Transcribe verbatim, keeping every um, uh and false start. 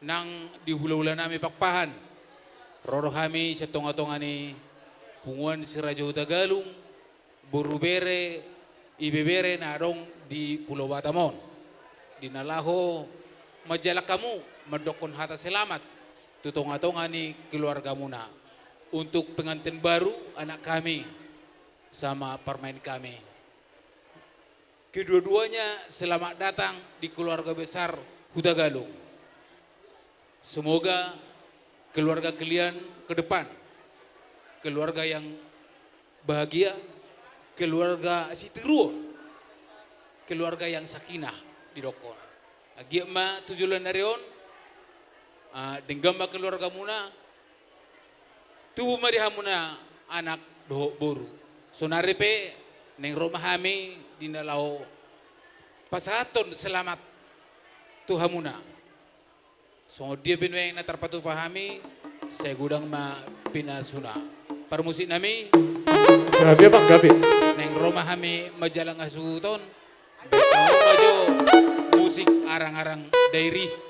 Nang di hulahula nami Pakpahan, ro do hami sian tongatonga ni punguan si Raja Hutagalung, boru bere, ibebere na adong di Pulo Batam on, di na laho manjalang hamu mandokkon hata selamat tu tongatonga ni keluargamuna untuk pengantin baru anak kami sama parumaen kami. Kedua-duanya selamat datang di keluarga besar Hutagalung. Semoga keluarga kalian ke depan keluarga yang bahagia, keluarga sitiruon, keluarga yang sakinah didokkon. Anggiat ma tu joloan ni ari on, ah, denggan ma keluargamuna, tubu ma di hamuna anak dohot boru. Saonari pe naeng ro ma hami di na laho pasahathon selamat tu hamuna. Songon dia pe nuaeng na tarpatupa hami, sai godang ma pinasuna. Parmusik nami. Gabe, Bang, gabe. Naeng ro ma hami manjalang hasuhuton. Bahen ma jo musik arang-arang Dairi.